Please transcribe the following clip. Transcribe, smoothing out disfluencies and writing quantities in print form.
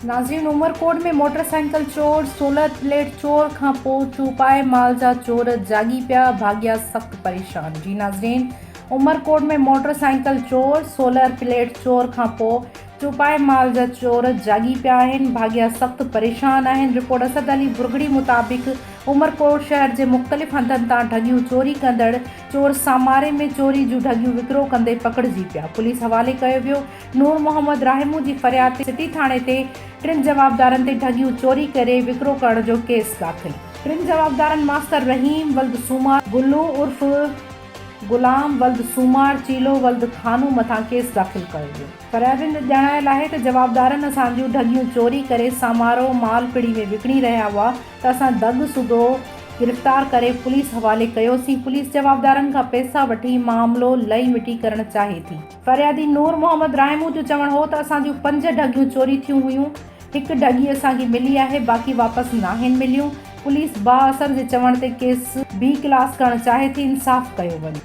ناظرين Umerkot ۾ motor cycle چور، solar plate چور کان پوء چوپائي مال جا چور جاڳي پيا، ڀاڳيا سخت پريشان. جي ناظرين عمرڪوٽ ۾ موٽر سائيڪل چور، سولر پليٽ چور کان پوء چوپائي مال جا چور جاڳي پيا آهن، ڀاڳيا سخت پريشان آهن، رپورٽ اسد علي ڀرڳڙي مطابق عمرڪوٽ شهر جي مختلف هنڌن تان ڍڳيون چوري ڪندڙ چور ساماري ۾ چوري جون ڍڳيون وڪرو ڪندي پڪڙجي پيا، پوليس حوالي ڪيو ويو، نور محمد راهمون جي فرياد تي سٽي ٿاڻي تي ٽن جوابدارن تي ڍڳيون چوري ڪري وڪرو ڪرڻ جو ڪيس داخل. ٽن جوابدارن ماستر رحيم ولد سومار، گلو عرف غلام ولد سومار، چيلو ولد خانو مٿان ڪيس داخل ڪيو ويو. فريادين جو ڄاڻايل آهي ته جوابدارن اسان جون ڍڳيون چوري ڪري سامارو مال پڙي ۾ وڪڻي رهيا هئا ته اسان دڳ سوڌو گرفتار ڪري پوليس حوالي ڪيوسين، پوليس جوابدارن کان پئسا وٺي معاملو لئي مٽي ڪرڻ چاهي ٿي. فريادي نور محمد راهمون جو چوڻ هو ته اسان جون پنج ڍڳيون چوري ٿيون هيون، هڪ ڍڳي اسان کي ملي آهي باقي واپس ناهن مليون، پوليس بااثر جي چوڻ تي ڪيس بي ڪلاس ڪرڻ چاهي ٿي، انصاف ڪيو وڃي.